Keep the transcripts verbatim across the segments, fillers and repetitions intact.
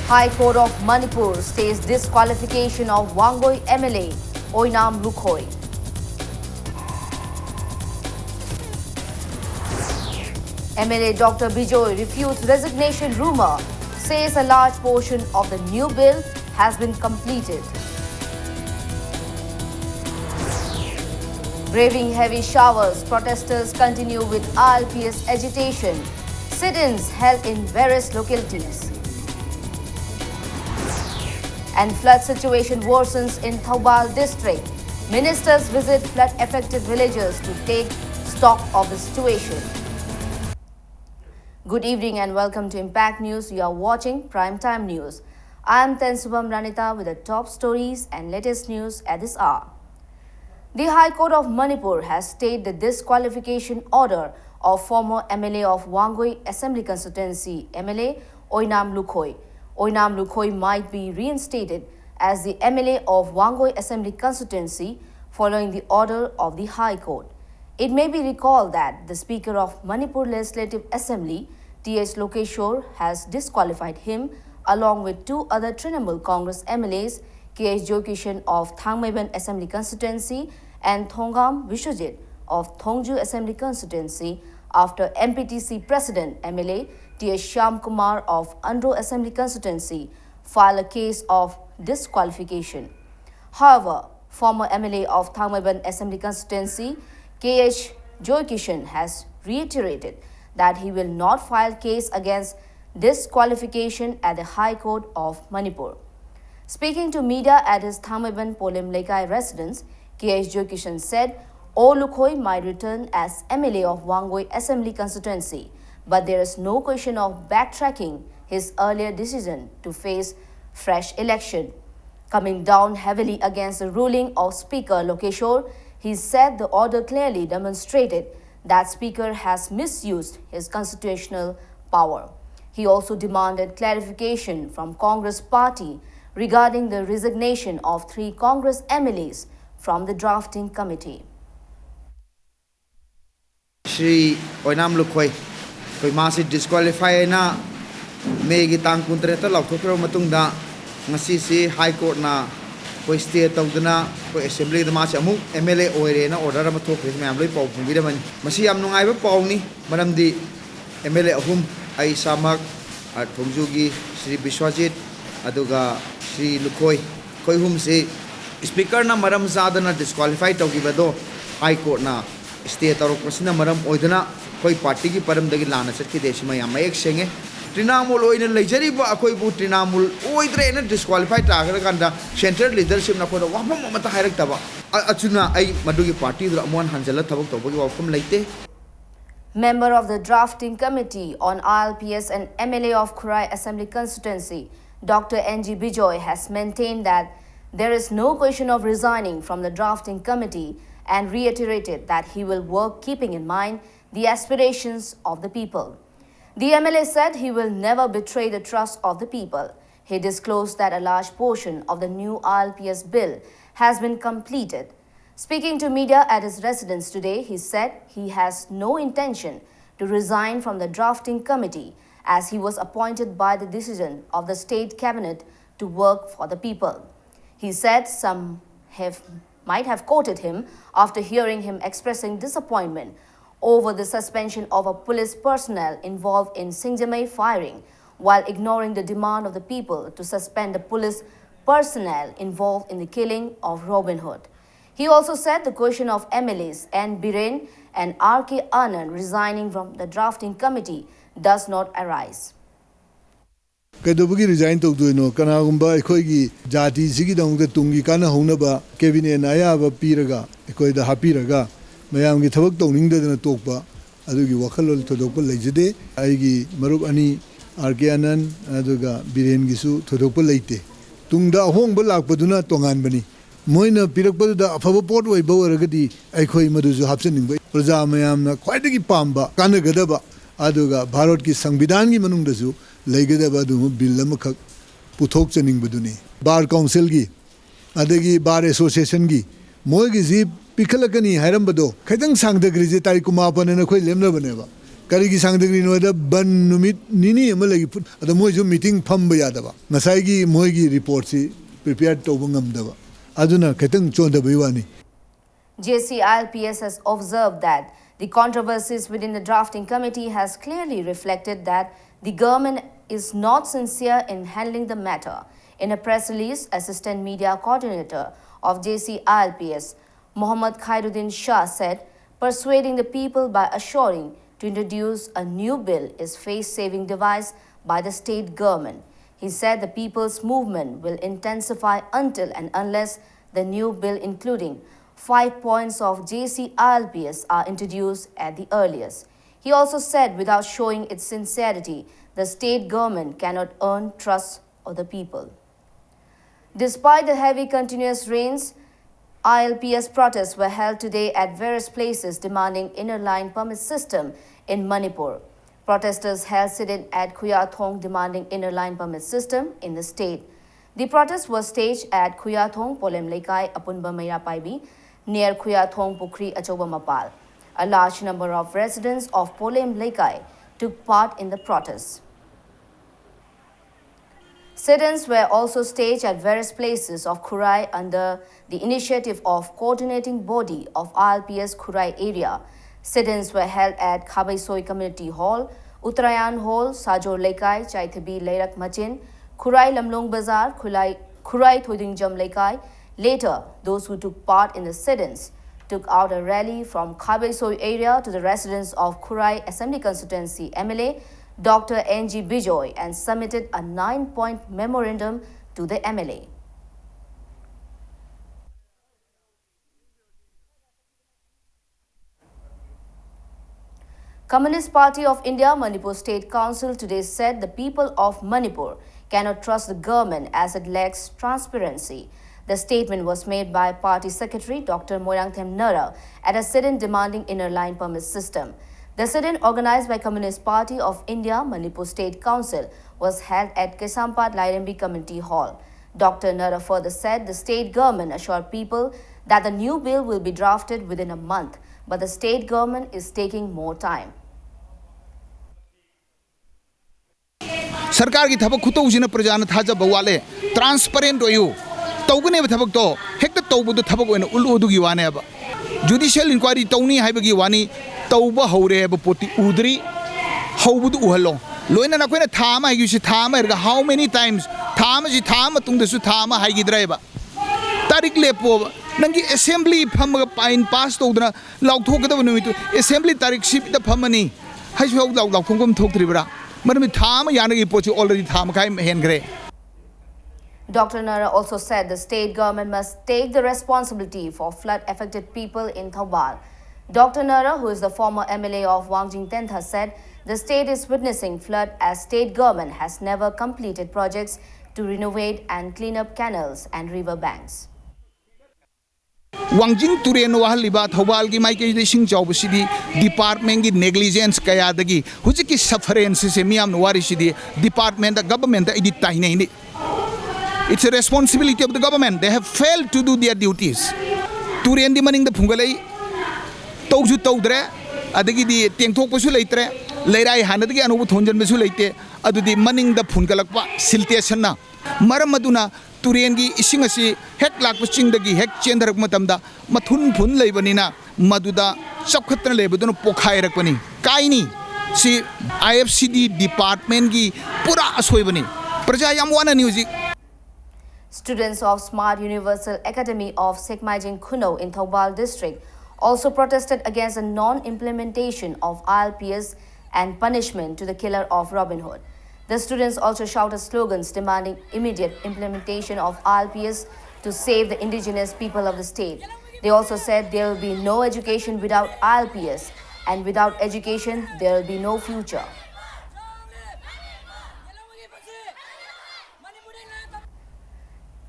High Court of Manipur stays disqualification of Wangoi M L A Oinam Lukhoi. M L A Doctor Bijoy refutes resignation rumor, says a large portion of the new bill has been completed. Braving heavy showers, protesters continue with R L P S agitation. Sit-ins held in various localities. And flood situation worsens in Thoubal district. Ministers visit flood affected villages to take stock of the situation. Good evening and welcome to Impact News. You are watching Prime Time News. I am Tensubam Ranita with the top stories and latest news at this hour. The High Court of Manipur has stayed the disqualification order of former M L A of Wangoi Assembly Constituency, M L A Oinam Lukhoi. Oinam Lukhoi might be reinstated as the M L A of Wangoi Assembly Constituency following the order of the High Court. It may be recalled that the Speaker of Manipur Legislative Assembly, T H Lokeshwar, has disqualified him along with two other Trinamool Congress M L As, K H Joykishan of Thangmeiban Assembly Constituency and Thongam Vishwajit of Thongju Assembly Constituency, after M P T C President M L A T H Shyam Kumar of Andro Assembly Constituency filed a case of disqualification. However, former M L A of Thangmeiban Assembly Constituency, K H Joykishan, has reiterated that he will not file case against disqualification at the High Court of Manipur. Speaking to media at his Thangmeiban Polem Leikai residence, K H Joykishan said, O Lukhoi might return as M L A of Wangoi Assembly Constituency, but there is no question of backtracking his earlier decision to face fresh election. Coming down heavily against the ruling of Speaker Lokeshwar, he said the order clearly demonstrated that Speaker has misused his constitutional power. He also demanded clarification from Congress party regarding the resignation of three Congress M L As from the drafting committee. Shri ꯑꯣꯏꯅꯥꯝ ꯂꯨꯈꯣꯏ, ꯑꯩꯈꯣꯏ ꯃꯥꯁꯤ disqualify ꯍꯥꯏꯅ ꯃꯦꯒꯤ ꯇꯥꯡ ꯀꯨꯟꯇꯔꯦꯠꯇ ꯂꯥꯎꯊꯣꯛꯈ꯭ꯔꯕ ꯃꯇꯨꯡꯗ, ꯉꯁꯤꯁꯤ ꯍꯥꯏ ꯀꯣꯔꯠꯅ ꯑꯩꯈꯣꯏ stay ꯇꯧꯗꯅ ꯑꯩꯈꯣꯏ ꯑꯦꯁꯦꯝꯕ꯭ꯂꯤꯗ ꯃꯥꯁꯦ ꯑꯃꯨꯛ ꯑꯦꯝ ꯑꯦꯜ ꯑꯦ ꯑꯣꯏꯔꯦꯅ ꯑꯣꯔꯗꯔ ꯑꯃ ꯊꯣꯛꯈ꯭ꯔꯦ꯫ ꯃꯌꯥꯝ ꯂꯣꯏ ꯄꯥꯎ ꯐꯪꯕꯤꯔꯝꯃꯅꯤ꯫ ꯃꯁꯤ ꯌꯥꯝ ꯅꯨꯡꯉꯥꯏꯕ ꯄꯥꯎꯅꯤ, ꯃꯔꯝꯗꯤ ꯑꯦꯝ ꯑꯦꯜ ꯑꯦ ꯑꯍꯨꯝ, ꯑꯩ ꯏꯁꯥꯃꯛ, ꯑ, ꯊꯣꯡꯖꯨꯒꯤ ꯁ꯭ꯔꯤ ꯕꯤꯁ꯭ꯋꯖꯤꯠ, ꯑꯗꯨꯒ ꯁ꯭ꯔꯤ ꯂꯨꯈꯣꯏ, ꯑꯩꯈꯣꯏ ꯑꯍꯨꯝꯁꯤ ꯁ꯭ꯄꯤꯀꯔꯅ ꯃꯔꯝ ꯆꯥꯗꯅ ꯗꯤꯁꯀ꯭ꯋꯥꯂꯤꯐꯥꯏ ꯇꯧꯈꯤꯕꯗꯣ ꯍꯥꯏ ꯀꯣꯔꯠꯅ ꯁ꯭ꯇꯦ ꯇꯧꯔꯛꯄꯁꯤꯅ ꯃꯔꯝ ꯑꯣꯏꯗꯨꯅ ꯑꯩꯈꯣꯏ ꯄꯥꯔꯇꯤꯒꯤ ꯄꯔꯝꯗꯒꯤ ꯂꯥꯟꯅ ꯆꯠꯈꯤꯗꯦ꯫ ꯁꯤꯃ ꯌꯥꯝ ꯃꯌꯦꯛ ꯁꯦꯡꯉꯦ꯫ ꯇ꯭ꯔꯤꯅꯥꯃꯨꯜ ꯑꯣꯏꯅ ꯂꯩꯖꯔꯤꯕ ꯑꯩꯈꯣꯏꯕꯨ ꯇ꯭ꯔꯤꯅꯥꯃꯨꯜ ꯑꯣꯏꯗ꯭ꯔꯦꯅ ꯗꯤꯁꯀ꯭ꯋꯥꯂꯤꯐꯥꯏ ꯇꯥꯈ꯭ꯔꯀꯥꯟꯗ ꯁꯦꯟꯇ꯭ꯔꯦꯜ ꯂꯤꯗꯔꯁꯤꯞꯅ ꯑꯩꯈꯣꯏꯗ ꯋꯥꯐꯝ ꯑꯃꯠꯇ ꯍꯥꯏꯔꯛꯇꯕ꯫ ꯑ-, ꯑꯆꯨꯝꯅ ꯑꯩ ꯃꯗꯨꯒꯤ ꯄꯥꯔꯇꯤꯗꯨꯗ ꯑꯃꯨꯛ ꯍꯟꯅ ꯍꯟꯖꯤꯜꯂ ꯊꯕꯛ ꯇꯧꯕꯒꯤ ꯋꯥꯐꯝ ꯂꯩꯇꯦ꯫ Member of the drafting committee on I L P S and M L A of Khurai Assembly Constituency, Doctor N G Bijoy, has maintained that there is no question of resigning from the drafting committee and reiterated that he will work keeping in mind the aspirations of the people. The M L A said he will never betray the trust of the people. He disclosed that a large portion of the new I L P S bill has been completed. Speaking to media at his residence today, he said he has no intention to resign from the drafting committee, as he was appointed by the decision of the state cabinet to work for the people. He said some have, might have quoted him after hearing him expressing disappointment over the suspension of a police personnel involved in Singjamei firing, while ignoring the demand of the people to suspend the police personnel involved in the killing of Robin Hood. He also said the question of M L As N Biren and R K Anand resigning from the drafting committee does not arise. ꯀꯩꯗꯧꯕꯒꯤ resign ꯇꯧꯗꯣꯏꯅꯣ? ꯀꯅꯥꯒꯨꯝꯕ ꯑꯩꯈꯣꯏꯒꯤ ꯖꯥꯇꯤꯁꯤꯒꯤꯗꯃꯛꯇ ꯇꯨꯡꯒꯤ ꯀꯥꯟꯅꯍꯧꯅꯕ ꯀꯦꯕꯤꯅꯦꯠꯅ ꯑꯌꯥꯕ ꯄꯤꯔꯒ, ꯑꯩꯈꯣꯏꯗ ꯍꯥꯞꯄꯤꯔꯒ, ꯃꯌꯥꯝꯒꯤ ꯊꯕꯛ ꯇꯧꯅꯤꯡꯗꯗꯅ ꯇꯣꯛꯄ, ꯑꯗꯨꯒꯤ ꯋꯥꯈꯜꯂꯣꯟ ꯊꯣꯏꯗꯣꯛꯄ ꯂꯩꯖꯗꯦ꯫ ꯑꯩꯒꯤ ꯃꯔꯨꯞ ꯑꯅꯤ, ꯑꯥꯔ ꯀꯦ ꯑꯅꯟ ꯑꯗꯨꯒ ꯕꯤꯔꯦꯟꯒꯤꯁꯨ ꯊꯣꯏꯗꯣꯛꯄ ꯂꯩꯇꯦ꯫ ꯇꯨꯡꯗ ꯑꯍꯣꯡꯕ ꯂꯥꯛꯄꯗꯨꯅ ꯇꯣꯉꯥꯟꯕꯅꯤ꯫ ꯃꯣꯏꯅ ꯄꯤꯔꯛꯄꯗꯨꯗ ꯑꯐꯕ ꯄꯣꯠ ꯑꯣꯏꯕ ꯑꯣꯏꯔꯒꯗꯤ ꯑꯩꯈꯣꯏ ꯃꯗꯨꯁꯨ ꯍꯥꯞꯆꯅꯤꯡꯕ꯫ ꯄ꯭ꯔꯖꯥ ꯃꯌꯥꯝꯅ ꯈ꯭ꯋꯥꯏꯗꯒꯤ ꯄꯥꯝꯕ, ꯀꯥꯟꯅꯒꯗꯕ, ꯑꯗꯨꯒ ꯚꯥꯔꯠꯀꯤ ꯁꯪꯕꯤꯙꯥꯟꯒꯤ ꯃꯅꯨꯡꯗꯁꯨ ꯂꯩꯒꯗꯕ ꯑꯗꯨꯒꯨꯝꯕ ꯕꯤꯜ ꯑꯃꯈꯛ ꯄꯨꯊꯣꯛꯆꯅꯤꯡꯕꯗꯨꯅꯤ꯫ ꯕꯥꯔ ꯀꯥꯎꯟꯁꯤꯜꯒꯤ, ꯑꯗꯒꯤ ꯕꯥꯔ ꯑꯦꯁꯣꯁꯤꯌꯦꯁꯟꯒꯤ, ꯃꯣꯏꯒꯤꯁꯤ ꯄꯤꯈꯠꯂꯛꯀꯅꯤ ꯍꯥꯏꯔꯝꯕꯗꯣ ꯈꯤꯇꯪ ꯁꯥꯡꯊꯈ꯭ꯔꯤꯁꯦ ꯇꯥꯔꯤꯛ ꯀꯨꯟꯃꯥꯄꯟ ꯑꯅ ꯑꯩꯈꯣꯏ ꯂꯦꯞꯅꯕꯅꯦꯕ꯫ ꯀꯔꯤꯒꯤ ꯁꯥꯡꯗꯒ꯭ꯔꯤꯅꯣꯗ ꯕꯟ ꯅꯨꯃꯤꯠ ꯅꯤꯅꯤ ꯑꯃ ꯂꯩ꯫ ꯑꯗꯣ ꯃꯣꯏꯁꯨ ꯃꯤꯇꯤꯡ ꯐꯝꯕ ꯌꯥꯗꯕ, ꯉꯁꯥꯏꯒꯤ ꯃꯣꯏꯒꯤ ꯔꯤꯄꯣꯔꯠꯁꯤ ꯄ꯭ꯔꯤꯄꯦꯌꯔ ꯇꯧꯕ ꯉꯝꯗꯕ, ꯑꯗꯨꯅ ꯈꯤꯇꯪ ꯆꯣꯟꯊꯕꯩ ꯋꯥꯅꯤ꯫ J C I L P S has observed that the controversies within the drafting committee has clearly reflected that the government is not sincere in handling the matter. In a press release, Assistant Media Coordinator of J C I L P S, Mohammad Khairuddin Shah said, persuading the people by assuring to introduce a new bill is face-saving device by the state government. He said the people's movement will intensify until and unless the new bill, including five points of J C I L P S, are introduced at the earliest. He also said, without showing its sincerity, the state government cannot earn trust of the people. Despite the heavy continuous rains, I L P S protests were held today at various places demanding inner line permit system in Manipur. Protesters held sit-in at Khuyathong demanding inner line permit system in the state. The protest was staged at Khuyathong Polem Leikai Apunba Meirapaibi near Khuyathong Pukhri Achoba Mapal. A large number of residents of Polem Leikai took part in the protest. Sit-ins were also staged at various places of Khurai under the initiative of coordinating body of I L P S Khurai area. Sit-ins were held at Khabaisoi Community Hall, Uttarayan Hall, Sajor Leikai, Chaithabi Leirak Machin, Khurai Lamlong Bazar, Khulai, Khurai Thoidingjam Leikai. Later, those who took part in the sit-ins took out a rally from Khabaisoi area to the residence of Khurai Assembly Constituency M L A Doctor N G Bijoy and submitted a nine-point memorandum to the M L A. Communist Party of India Manipur State Council today said the people of Manipur cannot trust the government as it lacks transparency. The statement was made by party secretary Doctor Moirangthem Nara at a sit-in demanding inner line permit system. The sit-in, organized by Communist Party of India Manipur State Council, was held at Kaisampat Lairembi Community Hall. Doctor Nara further said the state government assured people that the new bill will be drafted within a month, but the state government is taking more time. ꯁꯔꯀꯥꯔꯒꯤ ꯊꯕꯛ ꯈꯨꯇꯧꯁꯤꯅ ꯄ꯭ꯔꯖꯥꯅ ꯊꯥꯖꯕ ꯋꯥꯠꯂꯦ꯫ Transparent ꯑꯣꯏꯌꯨ꯫ ꯇꯧꯒꯅꯦꯕ ꯊꯕꯛꯇꯣ, ꯍꯦꯛꯇ ꯇꯧꯕꯗꯣ ꯊꯕꯛ ꯑꯣꯏꯅ ꯎꯠꯂꯨ, ꯑꯗꯨꯒꯤ ꯋꯥꯅꯦꯕ꯫ ꯖꯨꯗꯤꯁꯤꯌꯦꯜ ꯏꯟꯀ꯭ꯋꯥꯏꯔꯤ ꯇꯧꯅꯤ ꯍꯥꯏꯕꯒꯤ ꯋꯥꯅꯤ, ꯇꯧꯕ ꯍꯧꯔꯦ ꯍꯥꯏꯕ ꯄꯣꯠꯇꯤ ꯎꯗ꯭ꯔꯤ꯫ ꯍꯧꯕꯗꯨ ꯎꯍꯜꯂꯣ꯫ ꯂꯣꯏꯅꯅ ꯑꯩꯈꯣꯏꯅ ꯊꯥ ꯑꯃ ꯍꯥꯏꯈꯤꯕꯁꯤ ꯊꯥ ꯑꯃ ꯍꯥꯏꯔꯒ, how many times? ꯊꯥ ꯑꯃꯁꯤ ꯊꯥ ꯑꯃ ꯃꯇꯨꯡꯗꯁꯨ ꯊꯥ ꯑꯃ ꯍꯥꯏꯈꯤꯗ꯭ꯔꯦꯕ꯫ ꯇꯥꯔꯤꯛ ꯂꯦꯞꯄꯣꯕ꯫ ꯅꯪꯒꯤ ꯑꯦꯁꯦꯝꯕ꯭ꯂꯤ ꯐꯝꯃꯒ ꯑꯥꯏꯟ ꯄꯥꯁ ꯇꯧꯗꯅ ꯂꯥꯎꯊꯣꯛꯀꯗꯕ ꯅꯨꯃꯤꯠꯇꯨ, ꯑꯦꯁꯦꯝꯕ꯭ꯂꯤ ꯇꯥꯔꯤꯛ ꯁꯤꯗ ꯐꯝꯃꯅꯤ ꯍꯥꯏꯁꯤꯐꯥꯎ ꯂꯥꯎ-, ꯂꯥꯎꯊꯣꯛꯐꯝ ꯊꯣꯛꯇ꯭ꯔꯤꯕ꯭ꯔꯥ? ꯃꯔꯝꯗꯤ ꯊꯥ ꯑꯃ ꯌꯥꯅꯕꯒꯤ ꯄꯣꯠꯁꯤ already ꯊꯥ ꯃꯈꯥꯏ ꯍꯦꯟꯈ꯭ꯔꯦ꯫ Doctor Nara also said the state government must take the responsibility for flood affected people in Thoubal. Doctor Nara, who is the former M L A of Wangjing Tentha, said the state is witnessing flood as state government has never completed projects to renovate and clean up canals and river banks. ꯋꯥꯡꯖꯤꯡ ꯇꯨꯔꯦꯟ ꯋꯥꯍꯜꯂꯤꯕ ꯊꯧꯕꯥꯜꯒꯤ ꯃꯥꯏꯀꯩꯗ ꯏꯁꯤꯡ ꯆꯥꯎꯕꯁꯤꯗꯤ ꯗꯤꯄꯥꯔꯠꯃꯦꯟꯒꯤ ꯅꯦꯒ꯭ꯂꯤꯖꯦꯟꯁ ꯀꯌꯥꯗꯒꯤ꯫ ꯍꯧꯖꯤꯛꯀꯤ ꯁꯐꯔꯦꯟꯁ ꯑꯁꯦ ꯃꯤꯌꯥꯝꯅ ꯋꯥꯔꯤꯁꯤꯗꯤ ꯗꯤꯄꯥꯔꯠꯃꯦꯟꯗ, ꯒꯚꯔꯟꯃꯦꯟꯗ ꯑꯩꯗꯤ ꯇꯥꯏꯅꯩꯅꯤ꯫ It's a responsibility of the government. They have failed to do their duties. ꯇꯨꯔꯦꯟꯗꯤ ꯃꯅꯤꯡꯗ ꯐꯨꯡꯒꯠꯂꯛꯏ, ꯇꯧꯁꯨ ꯇꯧꯗ꯭ꯔꯦ, ꯑꯗꯒꯤꯗꯤ ꯇꯦꯡꯊꯣꯛꯄꯁꯨ ꯂꯩꯇ꯭ꯔꯦ, ꯂꯩꯔꯥꯏ ꯍꯥꯟꯅꯗꯒꯤ ꯑꯅꯧꯕ ꯊꯣꯟꯖꯟꯕꯁꯨ ꯂꯩꯇꯦ꯫ ꯑꯗꯨꯗꯤ ꯃꯅꯤꯡꯗ ꯐꯨꯟꯒꯠꯂꯛꯄ ꯁꯤꯜꯇꯦꯁꯟꯅ꯫ ꯃꯔꯝ ꯑꯗꯨꯅ ꯇꯨꯔꯦꯟꯒꯤ ꯏꯁꯤꯡ ꯑꯁꯤ ꯍꯦꯛ ꯂꯥꯛꯄ ꯆꯤꯡꯗꯒꯤ ꯍꯦꯛ ꯆꯦꯟꯊꯔꯛꯄ ꯃꯇꯝꯗ ꯃꯊꯨꯟ ꯐꯨꯟ ꯂꯩꯕꯅꯤꯅ ꯃꯗꯨꯗ ꯆꯥꯎꯈꯠꯇꯅ ꯂꯩꯕꯗꯨꯅ ꯄꯣꯈꯥꯏꯔꯛꯄꯅꯤ꯫ ꯀꯥꯏꯅꯤ꯫ ꯁꯤ ꯑꯥꯏ ꯑꯦꯐ ꯁꯤ ꯗꯤ ꯗꯤꯄꯥꯔꯠꯃꯦꯟꯒꯤ ꯄꯨꯔꯥ ꯑꯁꯣꯏꯕꯅꯤ꯫ ꯄ꯭ꯔꯖꯥ ꯌꯥꯝ ꯋꯥꯅꯅꯤ ꯍꯧꯖꯤꯛ꯫ Students of Smart Universal Academy of Sekmaijing Khunou in Thoubal district also protested against the non-implementation of I L P S and punishment to the killer of Robin Hood. The students also shouted slogans demanding immediate implementation of I L P S to save the indigenous people of the state. They also said there will be no education without I L P S, and without education, there will be no future.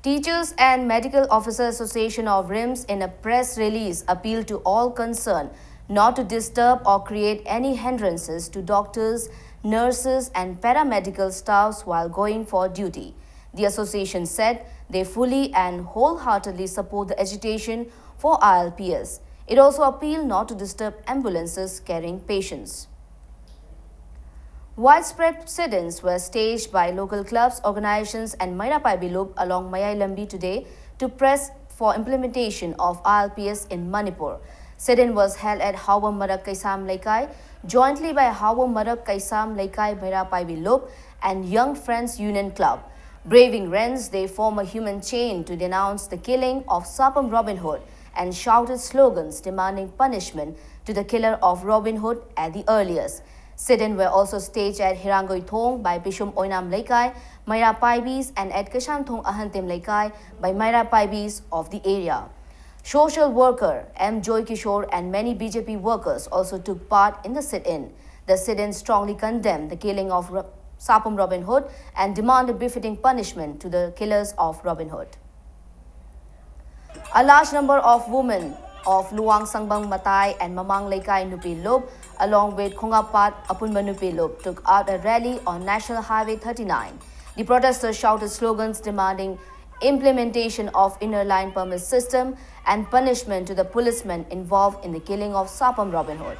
Teachers and Medical Officers Association of RIMS, in a press release, appealed to all concerned not to disturb or create any hindrances to doctors, nurses, and paramedical staffs while going for duty. The association said they fully and wholeheartedly support the agitation for I L P S. It also appealed not to disturb ambulances carrying patients. Widespread sit-ins were staged by local clubs, organizations, and Meira Paibi Lup along Mayai Lambi today to press for implementation of I L Ps in Manipur. Sit-in was held at Haobam Marak Kaisam Leikai, jointly by Haobam Marak Kaisam Leikai Meira Paibi Lup and Young Friends Union Club. Braving rains, they form a human chain to denounce the killing of Sapam Robin Hood and shouted slogans demanding punishment to the killer of Robin Hood at the earliest. Sit-in were also staged at Hirangoi Thong by Bishum Oinam Leikai, Meira Paibis, and at Kashan Thong Ahantim Leikai by Meira Paibis of the area. Social worker M Joy Kishore and many B J P workers also took part in the sit-in. The sit-in strongly condemned the killing of Ro- Sapam Robin Hood and demanded befitting punishment to the killers of Robin Hood. A large number of women of Luang Sangbang Matai and Mamang Leikai Nupi Lup, along with Khongapat Apunba Nupi Lup, took out a rally on National Highway thirty-nine. The protesters shouted slogans demanding implementation of inner line permit system and punishment to the policemen involved in the killing of Sapam Robin Hood.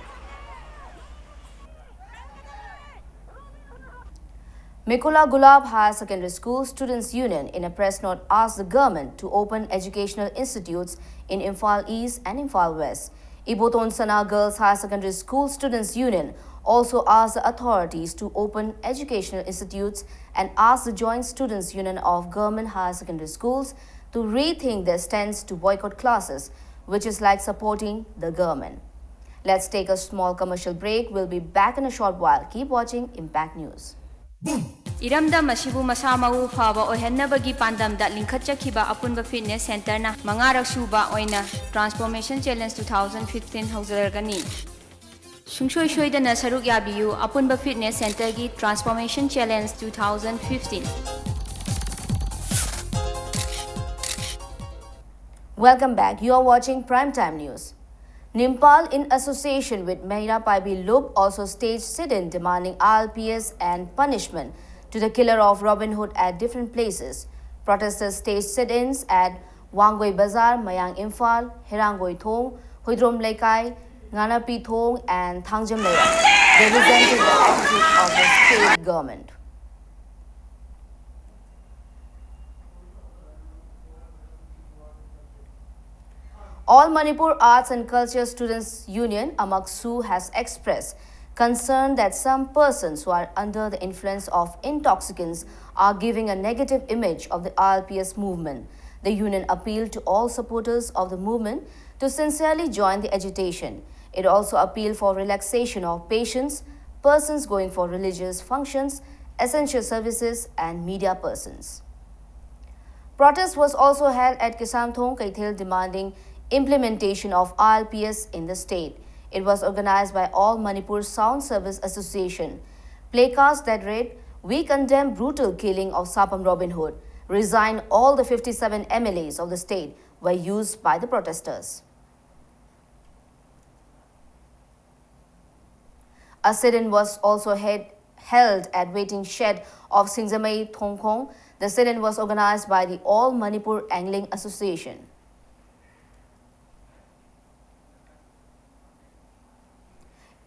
Mikula Gulab Higher Secondary School Students Union, in a press note, asked the government to open educational institutes in Imphal East and Imphal West. Iboton Sana Girls Higher Secondary School Students Union also asked the authorities to open educational institutes and asked the Joint Students Union of Government Higher Secondary Schools to rethink their stance to boycott classes, which is like supporting the government. Let's take a small commercial break. We'll be back in a short while. Keep watching Impact News. ꯏꯔꯝꯗꯝ ꯑꯁꯤꯕꯨ ꯃꯁꯥ ꯃꯎ ꯐꯕ ꯑꯣꯏꯍꯟꯅꯕꯒꯤ ꯄꯥꯟꯗꯝꯗ ꯂꯤꯡꯈꯠꯆꯈꯤꯕ ꯑꯄꯨꯟꯕ fitness ꯁꯦꯟꯇꯔꯅ ꯃꯉꯥꯔꯛ ꯁꯨꯕ ꯑꯣꯏꯅ Transformation Challenge two thousand fifteen ꯍꯧꯖꯔꯒꯅꯤ꯫ ꯁꯨꯡꯁꯣꯏ ꯁꯣꯏꯗꯅ ꯁꯔꯨꯛ ꯌꯥꯕꯤꯌꯨ꯫ ꯑꯄꯨꯟꯕ ꯐꯤꯠꯅꯦꯁ ꯁꯦꯟꯇꯔꯒꯤ Transformation Challenge two thousand fifteen. Welcome back. You are watching Prime Time News. Nimpal, in association with Meira Paibi Lup, also staged sit-in demanding I L Ps and punishment to the killer of Robin Hood at different places. Protesters staged sit-ins at Wangoi Bazar, Mayang Imphal, Herangoi Thong, Huidrom Leikai, Nganapi Thong, and Thangjam Leikai. They resented the attitude of the state government. All Manipur Arts and Culture Students Union, AMACSU, has expressed concern that some persons who are under the influence of intoxicants are giving a negative image of the I R P S movement. The union appealed to all supporters of the movement to sincerely join the agitation. It also appealed for relaxation of patients, persons going for religious functions, essential services, and media persons. Protest was also held at Kisamthong Keithel demanding implementation of I R P S in the state. It was organized by All Manipur Sound Service Association. Placards that read, "We condemn brutal killing of Sapam Robin Hood. Resign all the fifty-seven M L As of the state," were used by the protesters. A sit-in was also head, held at waiting shed of Singjamei Thongkhong. The sit-in was organized by the All Manipur Angling Association.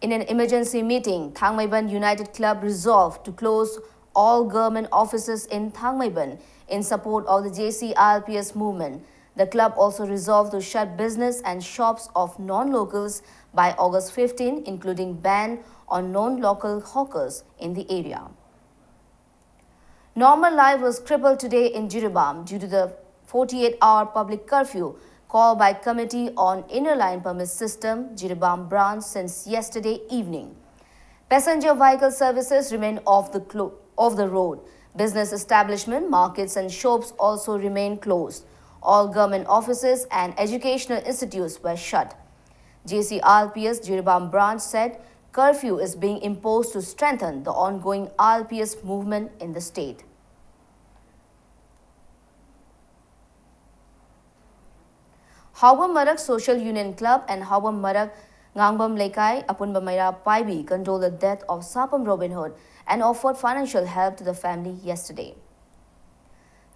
In an emergency meeting, Thangmeiban United Club resolved to close all government offices in Thangmeiban in support of the J C I R P S movement. The club also resolved to shut business and shops of non-locals by August fifteen, including ban on non-local hawkers in the area. Normal life was crippled today in Jiribam due to the forty-eight hour public curfew called by Committee on Inner Line Permit System, Jiribam branch, since yesterday evening. Passenger vehicle services remain off the, clo- off the road. Business establishment, markets and shops also remain closed. All government offices and educational institutes were shut. J C R P S Jiribam branch said curfew is being imposed to strengthen the ongoing R P S movement in the state. Haobam Marak Social Union Club and Haobam Marak Ngangbam Leikai Apunba Meira Paibi condoled the death of Sapam Robin Hood and offered financial help to the family yesterday.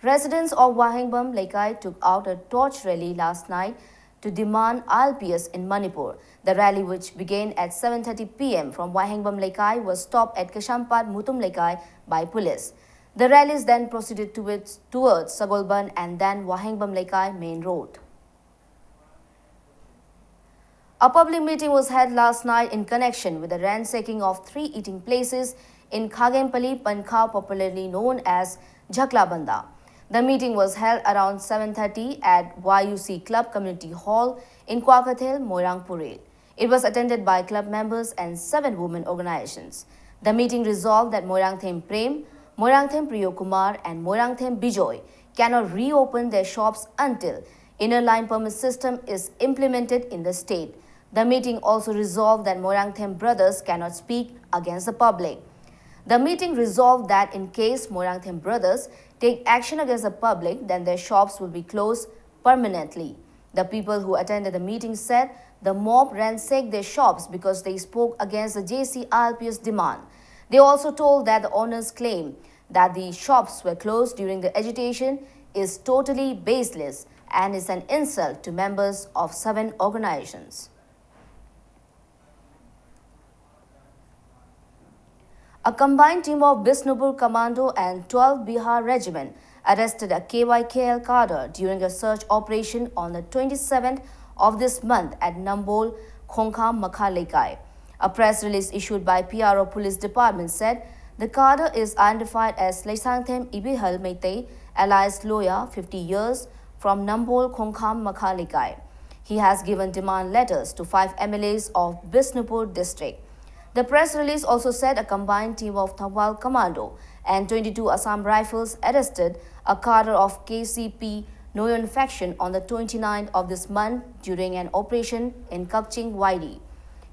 Residents of Wahengbam Leikai took out a torch rally last night to demand I L Ps in Manipur. The rally, which began at seven thirty p m from Wahengbam Leikai, was stopped at Kaisampad Mutum Leikai by police. The rallies then proceeded towards, towards Sagolband and then Wahengbam Leikai main road. A public meeting was held last night in connection with the ransacking of three eating places in Khagenpally, Pankhao, popularly known as Jhakla Banda. The meeting was held around seven thirty at Y U C Club Community Hall in Kwakhathel, Moirang Purel. It was attended by club members and seven women organizations. The meeting resolved that Moirangthem Prem, Moirangthem Priyo Kumar, and Moirangthem Bijoy cannot reopen their shops until Inner Line Permit system is implemented in the state. The meeting also resolved that Moirangthem brothers cannot speak against the public. The meeting resolved that in case Moirangthem brothers take action against the public, then their shops will be closed permanently. The people who attended the meeting said the mob ransacked their shops because they spoke against the J C I L P's demand. They also told that the owners claim that the shops were closed during the agitation is totally baseless and is an insult to members of seven organizations. A combined team of Bishnupur Commando and twelve Bihar Regiment arrested a K Y K L cadre during a search operation on the twenty-seventh of this month at Nambol Khongkham Makha Leikai. A press release issued by P R O Police Department said the cadre is identified as Leisangthem Ibihal Meitei, alias Loya, fifty years, from Nambol Khongkham Makha Leikai. He has given demand letters to five M L As of Bishnupur district. The press release also said a combined team of Tawal Commando and twenty-two Assam Rifles arrested a cadre of K C P Noyon faction on the twenty-ninth of this month during an operation in Kakching Waidi.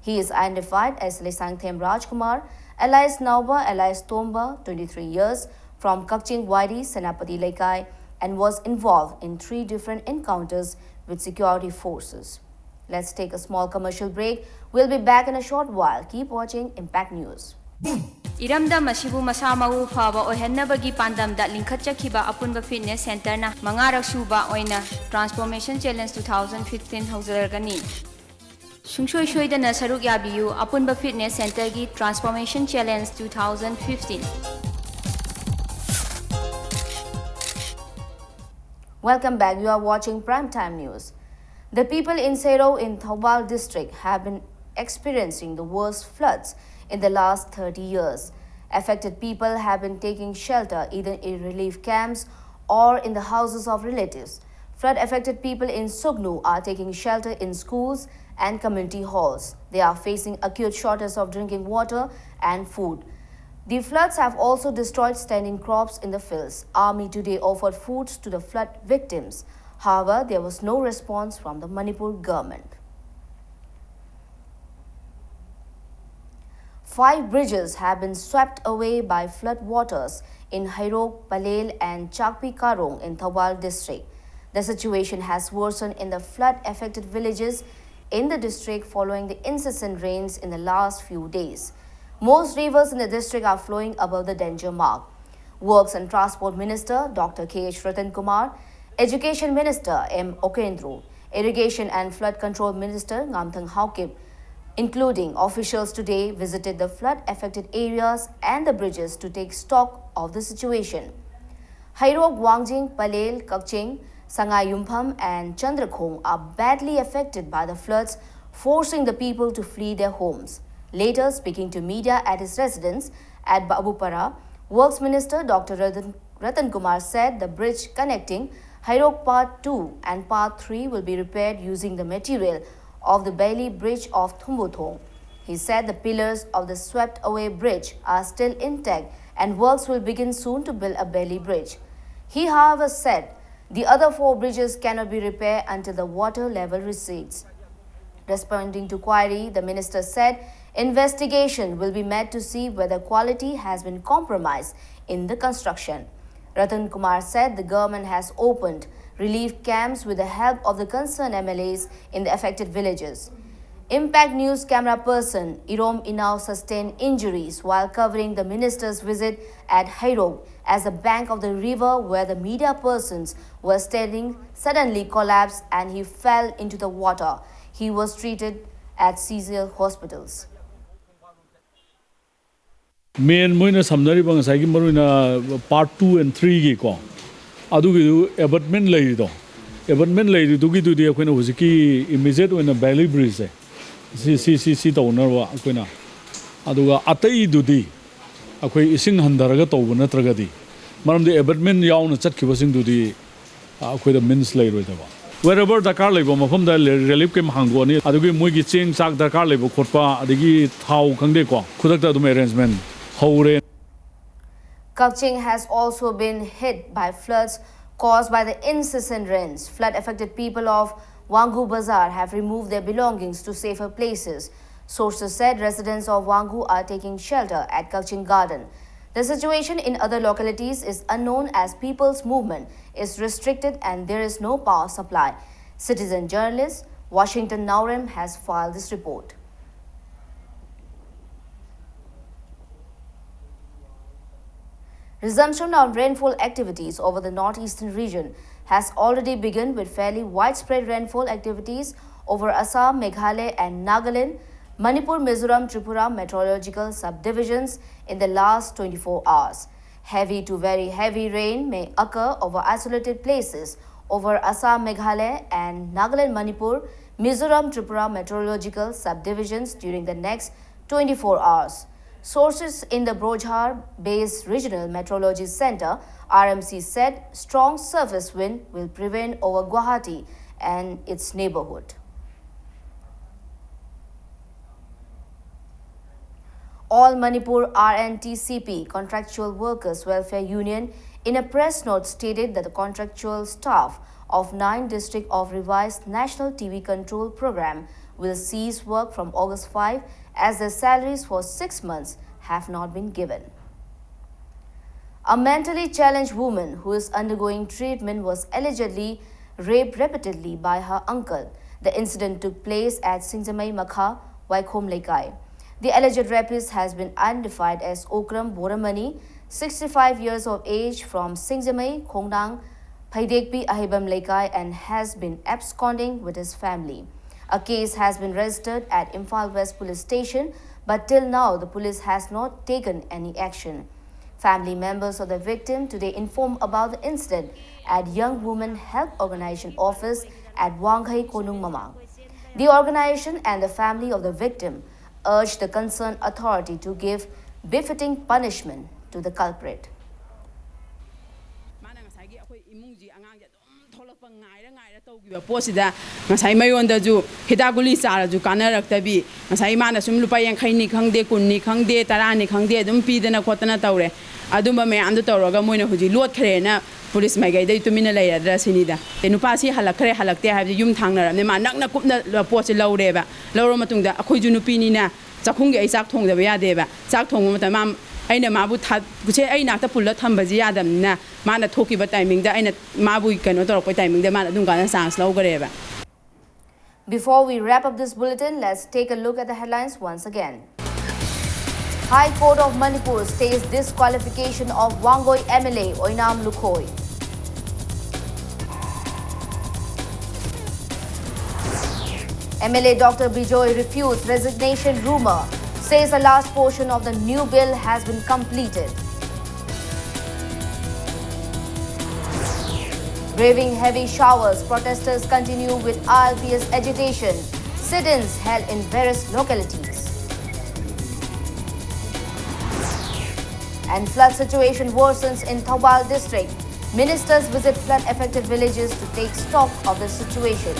He is identified as Leisangthem Rajkumar, alias Nauba, alias Tomba, twenty-three years, from Kakching Waidi, Senapati Leikai, and was involved in three different encounters with security forces. Let's take a small commercial break. We'll be back in a short while. Keep watching Impact News. ꯏꯔꯝꯗꯝ ꯑꯁꯤꯕꯨ ꯃꯁꯥ ꯃꯎ ꯐꯕ ꯑꯣꯏꯍꯟꯅꯕꯒꯤ ꯄꯥꯟꯗꯝꯗ ꯂꯤꯡꯈꯠꯆꯈꯤꯕ ꯑꯄꯨꯟꯕ fitness ꯁꯦꯟꯇꯔꯅ ꯃꯉꯥꯔꯛ ꯁꯨꯕ ꯑꯣꯏꯅ Transformation Challenge two thousand fifteen ꯍꯧꯖꯔꯒꯅꯤ꯫ ꯁꯨꯡꯁꯣꯏ ꯁꯣꯏꯗꯅ ꯁꯔꯨꯛ ꯌꯥꯕꯤꯌꯨ ꯑꯄꯨꯟꯕ ꯐꯤꯠꯅꯦꯁ ꯁꯦꯟꯇꯔꯒꯤ Transformation Challenge two thousand fifteen꯫ Welcome back. You are watching Prime Time News. The people in Seirou in Thoubal district have been experiencing the worst floods in the last thirty years. Affected people have been taking shelter either in relief camps or in the houses of relatives. Flood affected people in Sugnu are taking shelter in schools and community halls. They are facing acute shortage of drinking water and food. The floods have also destroyed standing crops in the fields. Army today offered foods to the flood victims. However, there was no response from the Manipur government. Five bridges have been swept away by flood waters in Hairok, Palel, and Chakpi Karong in Thoubal district. The situation has worsened in the flood affected villages in the district following the incessant rains in the last few days. Most rivers in the district are flowing above the danger mark. Works and Transport Minister Doctor K H Ratan Kumar, Education Minister M Okendru, Irrigation and Flood Control Minister Ngamthang Haokip, including officials today visited the flood affected areas and the bridges to take stock of the situation. Hairok, Wangjing, Palel, Kakching, Sangai Yumpham and Chandrakhong are badly affected by the floods, forcing the people to flee their homes. Later, speaking to media at his residence at Babupara, Works Minister Doctor Ratan, Ratan Kumar said the bridge connecting Hairok Part two and Part three will be repaired using the material of the Bailey Bridge of Thumbuthong. He said the pillars of the swept away bridge are still intact and works will begin soon to build a Bailey Bridge. He, however, said the other four bridges cannot be repaired until the water level recedes. Responding to query, the minister said investigation will be made to see whether quality has been compromised in the construction. Ratan Kumar said the government has opened relief camps with the help of the concerned M L As in the affected villages. Impact News camera person Irom Inao sustained injuries while covering the minister's visit at Heirok as the bank of the river where the media persons were standing suddenly collapsed and he fell into the water. He was treated at several hospitals. ꯃꯦꯟ ꯃꯣꯏꯅ ꯁꯝꯅꯔꯤꯕ ꯉꯁꯥꯏꯒꯤ ꯃꯔꯨ ꯑꯣꯏꯅ part two and ꯊ꯭ꯔꯤꯒꯤꯀꯣ, ꯑꯗꯨꯒꯤꯗꯨ ꯑꯦꯕꯠꯃꯦꯟ ꯂꯩꯔꯤꯗꯣ, ꯑꯦꯕꯠꯃꯦꯟ ꯂꯩꯔꯤꯗꯨꯒꯤꯗꯨꯗꯤ ꯑꯩꯈꯣꯏꯅ ꯍꯧꯖꯤꯛꯀꯤ ꯏꯃꯤꯖꯦꯠ ꯑꯣꯏꯅ valley ꯕ꯭ꯔꯤꯖꯁꯦ ꯁꯤ ꯁꯤ ꯁꯤ ꯁꯤ ꯇꯧꯅꯕ ꯑꯩꯈꯣꯏꯅ, ꯑꯗꯨꯒ ꯑꯇꯩꯗꯨꯗꯤ ꯑꯩꯈꯣꯏ ꯏꯁꯤꯡ ꯍꯟꯊꯔꯒ ꯇꯧꯕ ꯅꯠꯇ꯭ꯔꯒꯗꯤ, ꯃꯔꯝꯗꯤ ꯑꯦꯕꯠꯃꯦꯟ ꯌꯥꯎꯅ ꯆꯠꯈꯤꯕꯁꯤꯡꯗꯨꯗꯤ ꯑꯩꯈꯣꯏꯗ ꯃꯤꯟꯁ ꯂꯩꯔꯣꯏꯗꯕ꯫ ꯋꯦꯔꯦꯕꯔ ꯗꯔꯀꯥꯔ ꯂꯩꯕ ꯃꯐꯝꯗ ꯔꯤꯂꯤꯐ ꯀꯦꯝ ꯍꯥꯡꯗꯣꯛꯑꯅꯤ, ꯑꯗꯨꯒꯤ ꯃꯣꯏꯒꯤ ꯆꯦꯡ ꯆꯥꯛ ꯗꯔꯀꯥꯔ ꯂꯩꯕ ꯈꯣꯠꯄ, ꯑꯗꯒꯤ ꯊꯥꯎ ꯈꯪꯗꯦꯀꯣ, ꯈꯨꯗꯛꯇ ꯑꯗꯨꯝ ꯑꯦꯔꯦꯟꯖꯃꯦꯟ ꯍꯧꯔꯦ꯫ Kakching has also been hit by floods caused by the incessant rains. Flood affected people of Wangu Bazar have removed their belongings to safer places. Sources said residents of Wangu are taking shelter at Kakching Garden. The situation in other localities is unknown as people's movement is restricted and there is no power supply. Citizen journalist Washington Naorem has filed this report. Resumption of rainfall activities over the northeastern region has already begun with fairly widespread rainfall activities over Assam, Meghalaya and Nagaland, Manipur, Mizoram, Tripura meteorological subdivisions in the last twenty-four hours. Heavy to very heavy rain may occur over isolated places over Assam, Meghalaya and Nagaland, Manipur, Mizoram, Tripura meteorological subdivisions during the next twenty-four hours. Sources in the Brodjar-based Regional Meteorology Center, R M C, said strong surface wind will prevail over Guwahati and its neighborhood. All Manipur R N T C P Contractual Workers Welfare Union, in a press note, stated that the contractual staff of nine district of revised National T B Control Program will cease work from August five as their salaries for six months have not been given. A mentally challenged woman who is undergoing treatment was allegedly raped repeatedly by her uncle. The incident took place at Singjamei Makha, Waikhom Leikai. The alleged rapist has been identified as Okram Boramani, sixty-five years of age, from Singjamei, Khongnang, Phaidekpi Ahibam Leikai, and has been absconding with his family. A case has been registered at Imphal West Police Station, but till now the police has not taken any action. Family members of the victim today informed about the incident at Young Women Help Organization office at Wanghei Konung Mamang. The organization and the family of the victim urged the concerned authority to give befitting punishment to the culprit. ꯃꯥꯅ ꯉꯁꯥꯏꯒꯤ ꯑꯩꯈꯣꯏ ꯏꯃꯨꯡꯁꯤ ꯑꯉꯥꯡꯁꯦ ꯑꯗꯨꯝ ꯊꯣꯛꯂꯛꯄ ꯉꯥꯏꯔ ꯉꯥꯏꯔ ꯇꯧꯈꯤꯕ ꯄꯣꯠꯁꯤꯗ ꯉꯁꯥꯏ ꯃꯌꯣꯟꯗꯁꯨ ꯍꯤꯗꯥꯛ ꯒꯨꯂꯤ ꯆꯥꯔꯁꯨ ꯀꯥꯟꯅꯔꯛꯇꯕꯤ, ꯉꯁꯥꯏ ꯃꯥꯅ ꯁꯨꯝ ꯂꯨꯄꯥ ꯌꯥꯡꯈꯩꯅꯤ ꯈꯪꯗꯦ, ꯀꯨꯟꯅꯤ ꯈꯪꯗꯦ, ꯇꯔꯥꯅꯤ ꯈꯪꯗꯦ, ꯑꯗꯨꯝ ꯄꯤꯗꯅ ꯈꯣꯠꯇꯅ ꯇꯧꯔꯦ꯫ ꯑꯗꯨꯝꯕ ꯃꯌꯥꯝꯗꯣ ꯇꯧꯔꯒ ꯃꯣꯏꯅ ꯍꯧꯖꯤꯛ ꯂꯣꯠꯈ꯭ꯔꯦꯅ ꯄꯨꯂꯤꯁ ꯃꯥꯏꯀꯩꯗꯩ ꯇꯨꯃꯤꯟꯅ ꯂꯩꯔꯗ꯭ꯔꯥ ꯁꯤꯅꯤꯗ꯫ ꯑꯦ, ꯅꯨꯄꯥꯁꯤ ꯍꯜꯂꯛꯈ꯭ꯔꯦ ꯍꯜꯂꯛꯇꯦ ꯍꯥꯏꯕꯁꯤ ꯌꯨꯝ ꯊꯥꯡꯅꯔꯕꯅꯤ꯫ ꯃꯥ ꯅꯛꯅ ꯀꯨꯞꯅ ꯄꯣꯠꯁꯦ ꯂꯧꯔꯦꯕ꯫ ꯂꯧꯔ ꯃꯇꯨꯡꯗ ꯑꯩꯈꯣꯏꯁꯨ ꯅꯨꯄꯤꯅꯤꯅ ꯆꯥꯛꯈꯨꯝꯒꯤ ꯑꯩ ꯆꯥꯛ ꯊꯣꯡꯗꯕ ꯌꯥꯗꯦꯕ꯫ ꯆꯥꯛ ꯊꯣꯡꯕ ꯃꯇꯝꯗ ꯃꯥ, ꯑꯩꯅ ꯃꯥꯕꯨ ꯊꯥ-, ꯁꯦ ꯑꯩ ꯅꯥꯛꯇ ꯄꯨꯜꯂ ꯊꯝꯕꯁꯤ ꯌꯥꯗꯕꯅꯤꯅ ꯃꯥꯅ ꯊꯣꯛꯈꯤꯕ ꯇꯥꯏꯃꯤꯡꯗ, ꯑꯩꯅ ꯃꯥꯕꯨ ꯀꯩꯅꯣ ꯇꯧꯔꯛꯄ ꯇꯥꯏꯃꯤꯡꯗ ꯃꯥꯅ ꯑꯗꯨꯝ ꯀꯥꯟꯗ chance ꯂꯧꯈ꯭ꯔꯦꯕ꯫ Before we wrap up this bulletin, let's take a look at the headlines once again. High Court of Manipur stays disqualification of Wangoi M L A Oinam Lukhoi. M L A Doctor Bijoy refutes resignation rumor, says a large portion of the new bill has been completed. Braving heavy showers, protesters continue with I L P S agitation. Sit-ins held in various localities. And flood situation worsens in Thoubal district. Ministers visit flood-affected villages to take stock of the situation.